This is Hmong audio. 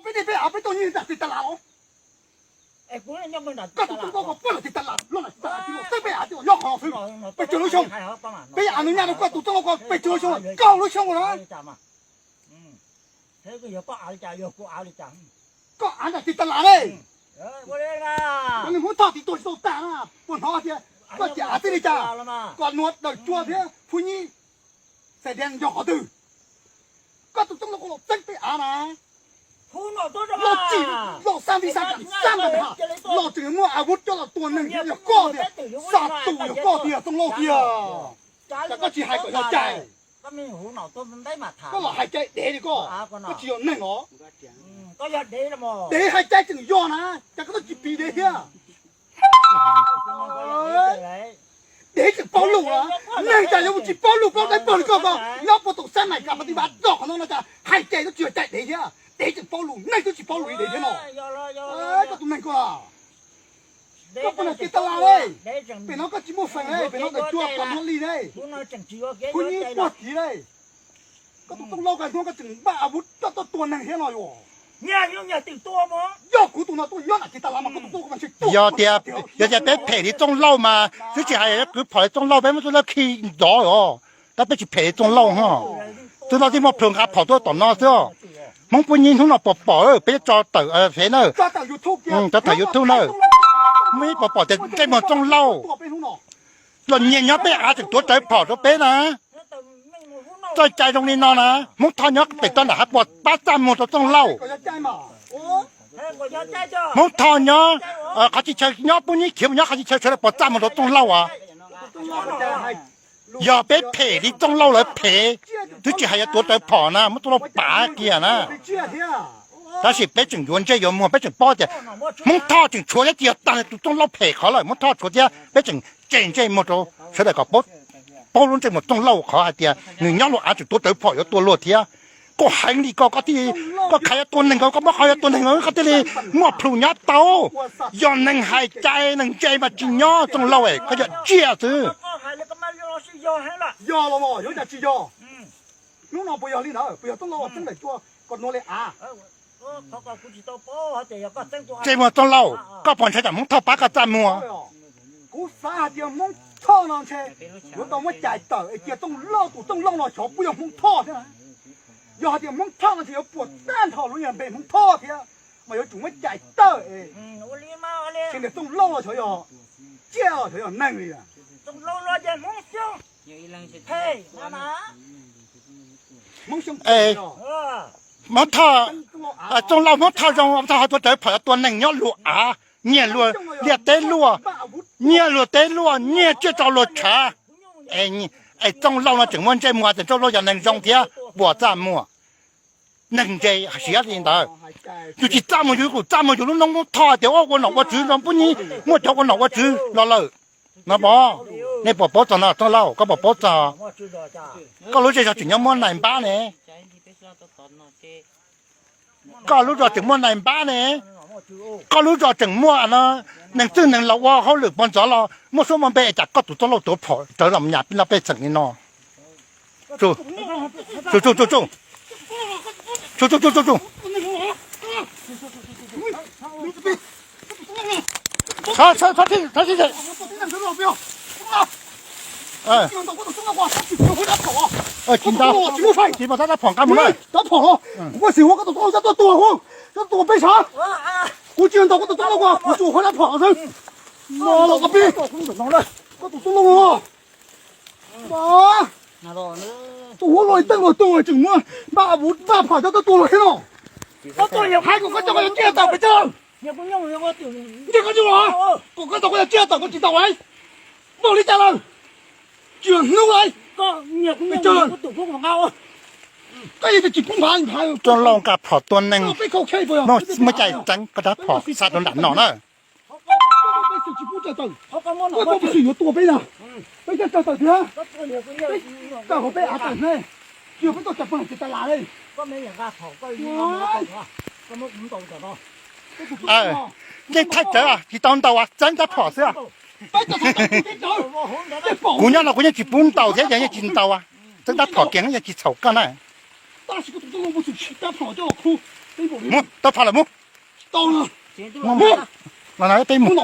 Peb dej peb av peb tuaj nyob nram tes tas las los. Koj tus txooj lauj ko poj los tes tas las los, los txeeb peb av nyob qhov no xwb. Pes tsawg lub xyoo? Peb av nws nyaj rau koj tus txooj lauj ko pes tsawg lub xyoo? Kaum lub xyoo na. Koj av nram tes tas las ne. Cov neeg Hmoob Thoj tiv tuag tsis tau tag na, puas hnov tias koj ces av txeeb li cas? Koj nuav Dawm Cua thiab Phub Nyib, Xais Dias nyob qhov twg? Koj tus txooj lauj ko los txeeb peb av na. Los tsim, los xa nti xa kam xa nta ha, los tseem muaj av vuv coj los tua neeg yog koj tiag, xa tus yog koj tiag txooj lauj tiag. Cas koj tsis hais kom yog cai? Koj los hais cai dev li koj, koj tsis yog neeg os. Dev hais cai tseem yog na, cas koj tsis piv dev thiab? Dev tseem paub lus, neeg cas yuav mus tsis paub lus paub dab paug li koj ko. Nyob puag tom sab Nais Kas Pas Tis Vas txog qhov no no cas hais cai tsis yog cai dev thiab, dev tseem paub lus, neeg twb tsis paub lus li dev thiab no. Koj tus neeg ko, koj puag nram tes tas las ne, pem no koj tsis muaj feem ne, pem no Dawm Cua pom nuav li ne, Phub Nyib puag tid ne. Koj tus txooj lauj ko hnub koj tseem npaj av vuv coj tuaj tua neeg thiab no yog. Yog kuv tus no tuaj nyob nram tes tas las mas koj tus txooj lauj ko mas ntshe tuag. Yog tias, yog tias peb phem li txooj lauj mas twb tsis hais kwv phom li txooj lauj, peb muab txooj lauj khi ntov os, tab peb tsis phem li txooj lauj ho. Txooj lauj tib muaj plhu nqa phom tuaj tom no xwb. Hmoob Phub Nyib hnub no pom pom, peb tso tawm fev na, tso tawm YouTube na. Muaj ib pom pom tias ntsej muag txooj lauj los nyiag nyob peb av tseem tuav rawv phom rau peb na. Txoj cai zoo li no na, Hmoob Thoj nyob pem toj nram hav puas pab txaj muag rau txooj lauj? Hmoob Thoj nyob qhov tsis chaw, nyob Phub Nyib khiav mus nyob qhov tsis chaw sawv daws puas txaj muag rau txooj lauj as? Yog peb phem li txooj lauj lawv phem, twb tsis hais yuav tuav rawv phom na, muab txooj lauj pav kiag na. Tab sis peb tseem yuav ntsej yuav muag, peb tseem paub tias Hmoob Thoj tseem tshuav thiab, tsis yog tag tus txooj lauj phem qhov lawm, Hmoob Thoj tshuav thiab, peb tseem tseg ntsej muag rau sawv daws kom paub lub ntsej muag txooj lauj qhov hais tias nws nyob luag av tseem tuav rawv phom yuav tua luag thiab. Koj heev li ko, koj thiaj, koj khav yuav tua neeg ko, koj muab qhov yuav tua neeg ko koj thiaj li muaj plhu nyob tau. Yog neeg hais cai neeg ntse mas tsis nyob txooj lauj es koj yog tsiaj xwb. Yog los mas yog cas tsis yog? Hnub no puas yog li ntawd? Puas yog txooj lauj txeeb Dawm Cua kom nuav li av? Ntsej muag txooj lauj, koj puas ntshai tsam Hmoob Thoj pab koj txaj muag? Kuv xav hais tias Hmoob Thoj no ntshe yuav tau muab cais tawm es cia txooj lauj, tus txooj lauj no xyov puas yog Hmoob Thoj thiab. Yog hais tias Hmoob Thoj no ntshe yuav puas tag nrho lub nyuag npe Hmoob Thoj thiab, mas yuav tsum muab cais tawm es cia niag txooj lauj no xyov yog tsiaj los xyov yog neeg li. Hmoob Thoj, txooj lauj Hmoob Thoj zoo, Hmoob Thoj ho tuav rawv phom yuav tua neeg nyob luag av, nyiag luag liaj teb luaj, nyiag luag teb luaj, nyiag tsiaj tso luag tshav. Es txooj lauj no tseem muaj ntsej muag tias txooj lauj yog neeg zoo thiab puas txaj muag. Neeg ntse siab li ntawd. Yus tsis txaj muag yus, kuv txaj muag yus lub noob Hmoob Thoj tias ua nom ua tswv zoo, Phub Nyib muaj cov ua nom ua tswv los lawm. No pom, nej puas paub txog no txooj lauj, koj puas paub txog? Koj lub zej zog tseem nyob muab nais npab ne. Koj lub zos tseem muaj nais npab ne. Koj lub zos tseem muaj no, neeg txwj neeg laus ua hauj lwm pog ntxov los muaj suab muaj npe es cas koj tus txooj lauj tuav phom rawv los nyas peb lub pej xeem li no. Tsu, tsu, tsu, tsu, tsu. Tsu, tsu, tsu, tsu, tsu. Tsis ntau, tsis muaj rab phom nqa mus na. Rab phom los, kuv muaj sim ua koj tus txooj lauj coj tuaj tua kuv, coj tuaj tua peb sav. Kuv tsis ntaus koj tus txooj lauj, kuv tsuas huab rab phom xwb. Los koj pib, koj tus txooj lauj. Tus huab luaj teej luaj tug tseem muab npaj vuv npaj phom coj tuaj tua luag thiab no. Hais kom koj coj koj cov tsiaj tawm pes tsawg? Ntshe koj coj los, kom koj ntaus koj cov tsiaj tawm koj tsis ntaus lawm. Npaum li cas lawm? Tsis yog hnub lawm. Pes tsawg? Koj yeej tias tsis pub nphav nphav. Txooj lauj nqa phom tua neeg, muaj cai txeeb koj rab phom xa rau nram no na. Peb tsis pub coj tawm, peb pub pes xwm yuav tua peb na. Peb coj tawm thiab, peb tawm hauv peb av tawm ne, tsis yog peb tuaj cov pog ces tas las li. Nej thaij rawv tsis tau ntaus, txeeb rab phom xwb. Kuv nyob no kuv yeej tsis pub ntaus thiab, yeej tsis ntaus, txeeb rab phom kiag yeej tsis txhaum koj na. Tab sis koj tus tub no muab tsis rab phom coj los khu, Mus, tau pha lawm mus. Mus, los na peb mus.